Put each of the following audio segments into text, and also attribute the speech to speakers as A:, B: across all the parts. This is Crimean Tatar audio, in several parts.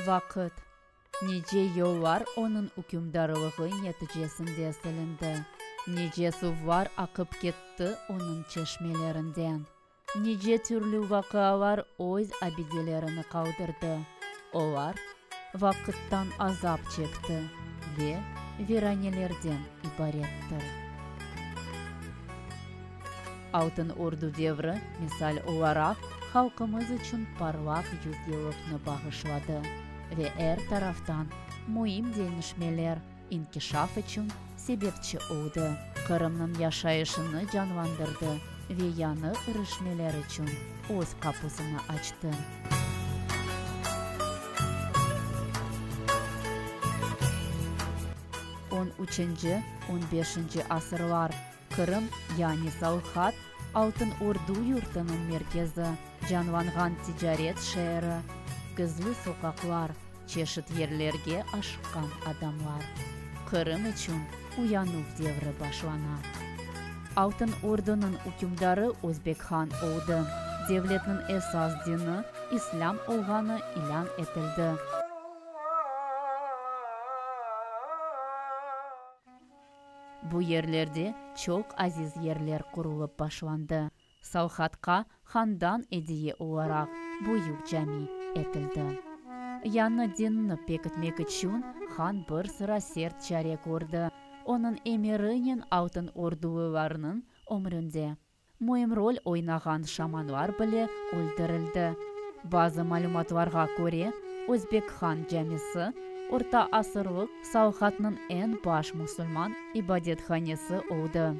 A: Vaqıt. Nice yollar onıñ ükümdarlığı neticesinde silindi, nice suvlar aqıp ketti onıñ çeşmelerinden, nice türlü vaqialar öz abidelerini qaldırdı, olar vaqıttan azap çekti ve viranelerden ibarettir. Altın Ordu devri, misal olaraq, halqımız içün parlaq yüzyıllıqnı bağışladı ve er taraftan müim deñişmeler, inkişaf içün sebepçi oldı, Qırımnıñ yaşayışını canlandırdı ve yañı irişmeler içün öz qapusını açtı. On üçünci, on beşinci asırlar. Qırım, yani Salhat, Altın Ordu yurtınıñ merkezi, canlanğan ticaret şeeri, gizli soqaqlar, çeşit yerlerge aşıqqan adamlar. Qırım içün uyanuv devri başlana. Altın Ordunıñ ükümdarı Özbek han oldı. Devletniñ esas dini İslâm olğanı ilân etildi. Bu yerlerde çoq aziz yerler qurulıp başlandı. Salhatqa handan ediye olaraq büyük cami etildi. Yañı dinni pekitmek içün han bir sıra sert çare kördi. Onıñ emirinen Altın Ordulılarnıñ ömründe Müim rol oynağan şamanlar bile öldürildi. Bazı malümatlarğa köre, Özbek Han camisi, orta asırlıq Salhatnıñ eñ baş musulman ibadethanesi oldı.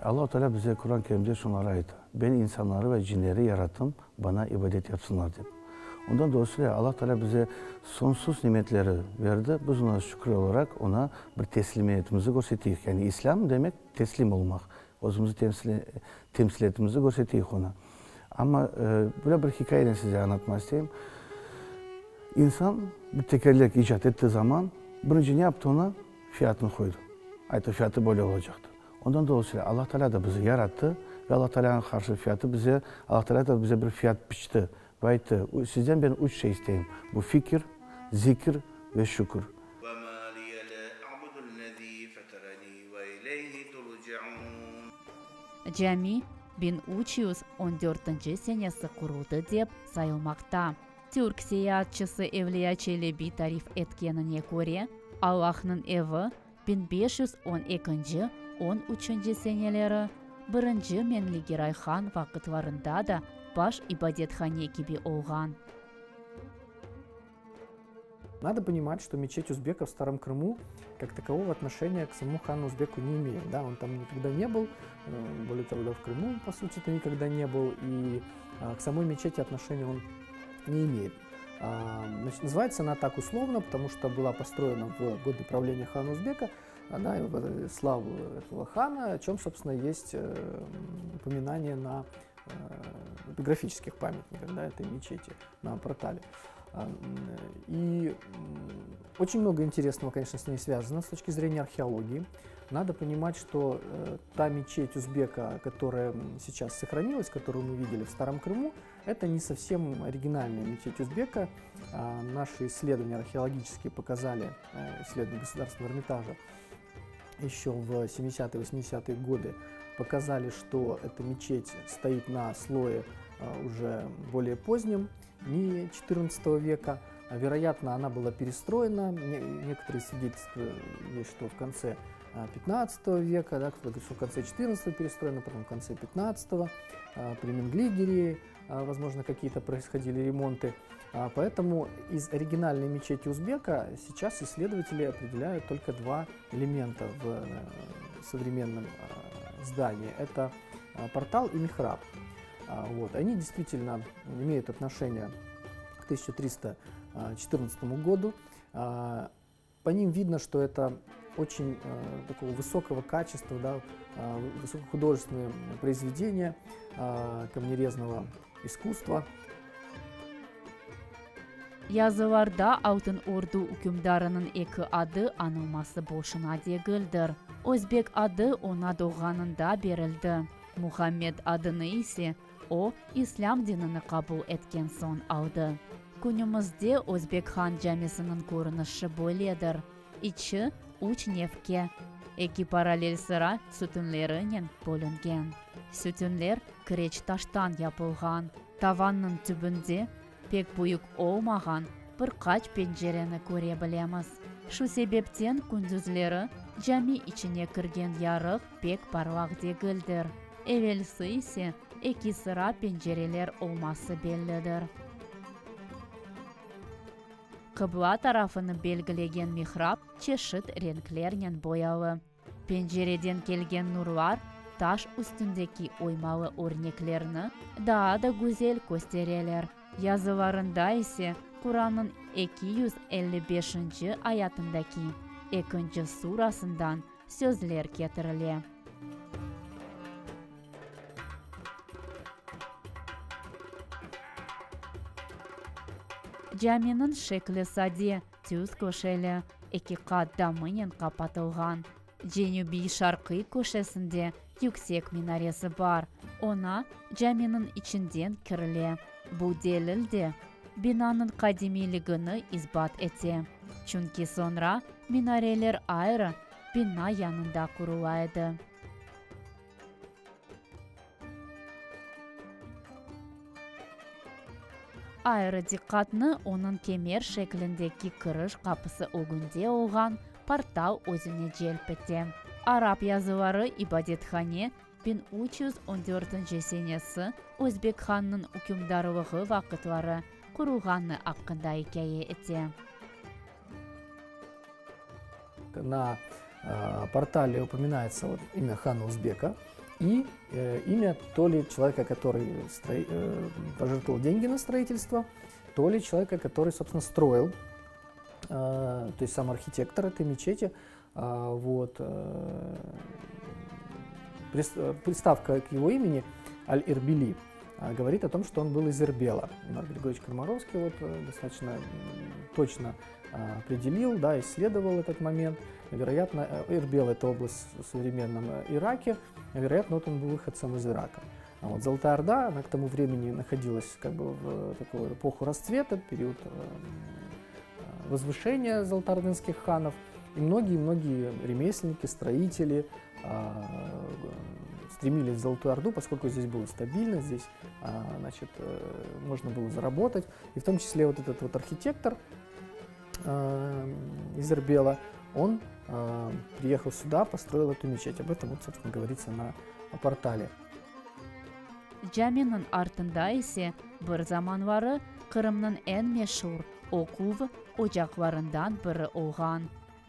B: Allahu Teala bize Quran-ı Kerimde şunları ayta, Ben insanları ve cinleri yarattım, bana ibadet yapsınlar dep. Ondan dolayısıyla Allah Teala bize soñsuz nimetleri berdi, biz ona şükür olaraq ona bir teslimiyetimizi körseteyik. Yani İslâm demek teslim olmaq, özümizi temsil etimizi körseteyik ona. Amma böyle bir hikâyeni size añlatmaq isteyim. İnsan bir tekerlek icat ettiği zaman, birinci ne yaptı ona? Fiyatını qoydı. Ayttı, fiyatı böyle olacaqtır. Ondan dolayısıyla Allah Teala da bizi yarattı ve Allah Teala'nıñ qarşı fiyatı bize, Allah Teala da bize bir fiyat biçti ve ayttı, Sizden ben üç şey isteyim, bu fikir, zikir ve şükür.
A: Cami 1314 senesi quruldı dep sayılmaqta. Türk seyaatçısı Evliya Çelebi tarif etkenine köre, Allahnıñ evi 1512 on üçünci seneleri birinci Meñli Geray han vaqıtlarında da baş ibadethane kibi olğan.
C: Надо понимать, что мечеть Узбека в Старом Крыму как такового отношения к самому хану Узбеку не имеет. Да, он там никогда не был, э, более того, да, в Крыму, по сути, это никогда не был, и а, к самой мечети отношения он не имеет. А, значит, называется она так условно, потому что была построена в годы правления хана Узбека, она в славу этого хана, о чем, собственно, есть э, упоминание на э, эпиграфических памятниках да, этой мечети на портале. А, и очень много интересного, конечно, с ней связано с точки зрения археологии. Надо понимать, что э, та мечеть Узбека, которая сейчас сохранилась, которую мы видели в Старом Крыму, это не совсем оригинальная мечеть Узбека. А, наши исследования археологические показали, э, исследования Государственного Эрмитажа, еще в 70-е, 80-е годы показали, что эта мечеть стоит на слое э, уже более позднем, не 14 века. Вероятно, она была перестроена. Некоторые свидетельства есть, что в конце 15 века, да, кто-то говорит, что в конце 14 перестроена, потом в конце 15 при Менгли-Гирее, возможно, какие-то происходили ремонты. Поэтому из оригинальной мечети Узбека сейчас исследователи определяют только два элемента в э, современном здании. Это портал и михраб. Вот. Они действительно имеют отношение к 1314 году. По ним видно, что это очень э, такого высокого качества, да, э, высокохудожественные произведения э, камнерезного искусства.
A: Yazılarda Altın Ordu ükümdarınıñ eki adı añılması boşuna degildir. Özbek adı oña doğğanında berildi, Muhammed adını ise o, islâm dinini qabul etken soñ aldı. Künümizde Özbek Han camisiniñ körünişi böyledir, içi üç nevke, eki parallel sıra sütünlerinen bölüngen. Sütünler kireç taştan yapılğan. Tavannıñ tübünde pek büyük olmağan bir qaç pencereni köre bilemiz. Şu sebepten kündüzleri cami içine kirgen yarıq pek parlaq degildir. Evelsi ise eki sıra pencereler olması bellidir. Qıbla tarafını belgilegen mihrap çeşit renklernen boyalı. Pencereden kelgen nurlar taş üstündeki oymalı örneklerni daa da güzel köstereler. Yazılarında ise Qurannıñ 255-nci ayatındaki ekinci surasından sözler ketirile. Caminiñ şekli sade, tüz köşeli, eki qat damınen qapatılğan. Cenübiy-şarqiy köşesinde yüksek minaresi bar, oña caminiñ içinden kirile. Bu delil de binanıñ qadimiyligini isbat ete, çünki soñra minareler ayrı bina yanında qurula edi. Ayrı diqqatnı onıñ kemer şeklindeki kiriş qapısı ögünde olğan portal özüne celp ete. Arap yazıları ibadethane 1314 senesi Özbek hannıñ ükümdarlığı vaqıtları qurulğanı aqqında ikâye ete.
C: На портале упоминается вот имя хана Узбека и имя то ли человека, который пожертвовал деньги на строительство, то ли человека, который, собственно, строил, то есть сам архитектор этой мечети. Вот. Приставка к его имени Аль-Ирбили говорит о том, что он был из Ирбела. Марк Григорьевич Комаровский вот достаточно точно определил, да, исследовал этот момент. Вероятно, Ирбел – это область в современном Ираке, вероятно, вот он был выходцем из Ирака. А вот Золотая Орда, она к тому времени находилась как бы в такую эпоху расцвета, период возвышения золотоордынских ханов. И многие-многие ремесленники, строители стремились в Золотую Орду, поскольку здесь было стабильно, здесь значит, можно было заработать. И в том числе вот этот вот архитектор из Ирбела, он приехал сюда, построил эту мечеть. Об этом, вот, собственно, говорится на портале.
A: Caminiñ artında ise bir zamanları Qırımnıñ eñ meşur oquv ocaqlarından biri olğan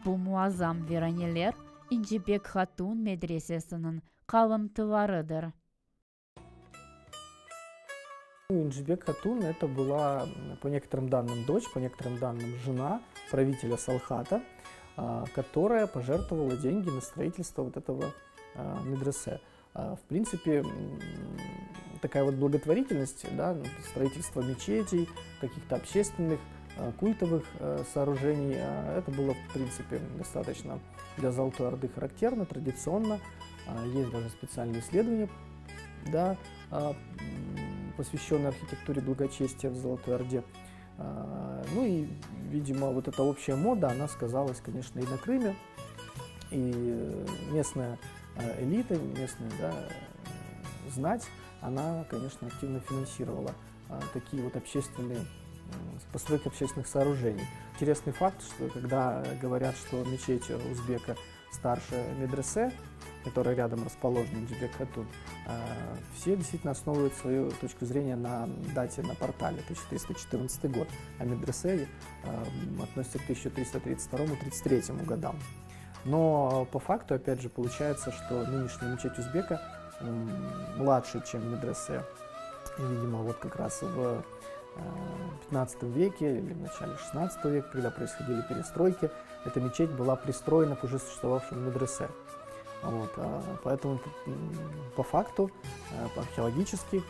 A: bu muazzam viraneler İncibek Hatun medresesiniñ qalımtılarıdır.
C: Инжибек Хатун это была, по некоторым данным, дочь, по некоторым данным, жена правителя Салхата, которая пожертвовала деньги на строительство вот этого медресе. В принципе, такая вот благотворительность, да, строительство мечетей, каких-то общественных, культовых сооружений, это было, в принципе, достаточно для Золотой Орды характерно, традиционно. Есть даже специальные исследования, да, посвященные архитектуре благочестия в Золотой Орде. Ну и, видимо, вот эта общая мода, она сказалась, конечно, и на Крыме, и местная элита, местная да, знать, она, конечно, активно финансировала такие вот общественные постройки общественных сооружений. Интересный факт, что когда говорят, что мечеть узбека старше медресе, которая рядом расположена, Джибек-Хатун, все действительно основывают свою точку зрения на дате на портале 1314 год, а медресе относится к 1332-33 годам. Но по факту, опять же, получается, что нынешняя мечеть Узбека младше, чем медресе. И, видимо, вот как раз в 15 веке или в начале 16 века, когда происходили перестройки, эта мечеть была пристроена к уже существовавшему медресе. Вот, поэтому по факту, археологически,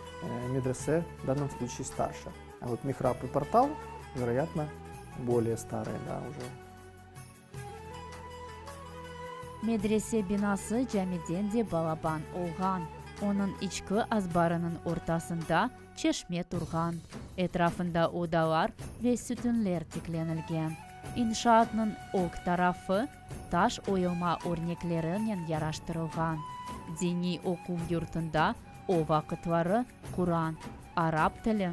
C: медресе в данном случае старше. А вот михраб и портал Вероятно, более старые, да, уже.
A: Medrese binası camiden de balaban olğan. Onıñ içki azbarınıñ ortasında çeşme turğan, etrafında odalar ve sütünler tiklenilgen. İnşaatnıñ ög tarafı taş oyulma örneklerinen yaraştırılğan. Diniy oquv yurtunda o vaqıtları Quran, arap tili,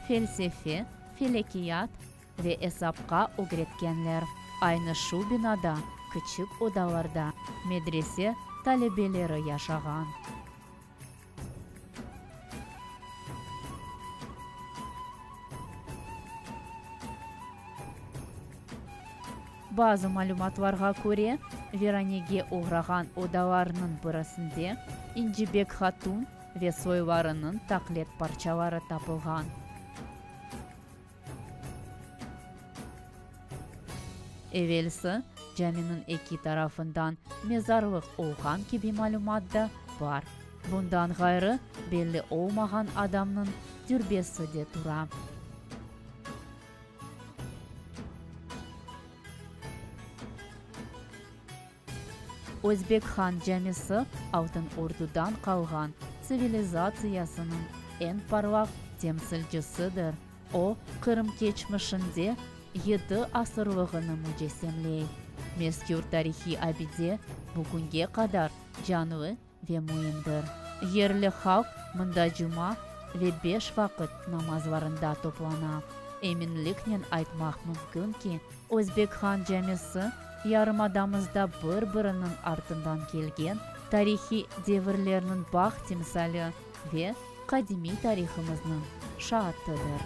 A: felsefe, felekiyat ve esapqa ögretkenler. Aynı şu binada kiçik odalarda medrese talebeleri yaşağan. Bazı malümatlarğa köre, viranege oğrağan odalarnıñ birisinde İncibek hatun ve soylarınıñ taqlet parçaları tapılğan. Evelsi, caminiñ eki tarafından mezarlıq olğan kibi malümat da bar. Bundan ğayrı, belli olmağan adamnıñ dürbesi de tura. Özbek Han camisi Altın Ordudan qalğan tsivilizatsiyasınıñ eñ parlaq temsilcisidir. O, Qırım keçmişinde yedi asırlığını mücessemley. Mezkür tarihiy abide bugünge qadar canlı ve müimdir. Yerli halq mında cuma ve beş vaqıt namazlarında toplana. Eminliknen aytmaq mümkün ki, Özbek Han camisi yarımadamızda bir-biriniñ artından kelgen tarihiy devirlerniñ bağ timsali ve qadimiy tarihımıznıñ şaatıdır.